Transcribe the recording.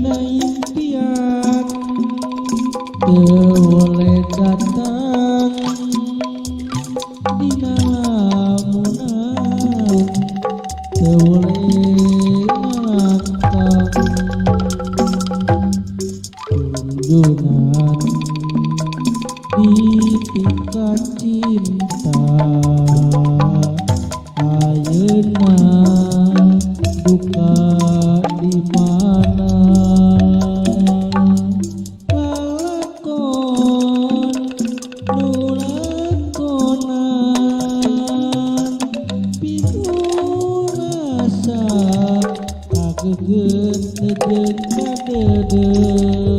Dina impian teu boleh datang, dina lamunan teu boleh ngalangkang. Junjunan di cinta, ayeuna duka di mana? Lalakon nu lakonan pitu rasa kageget jeung kadeudeuh.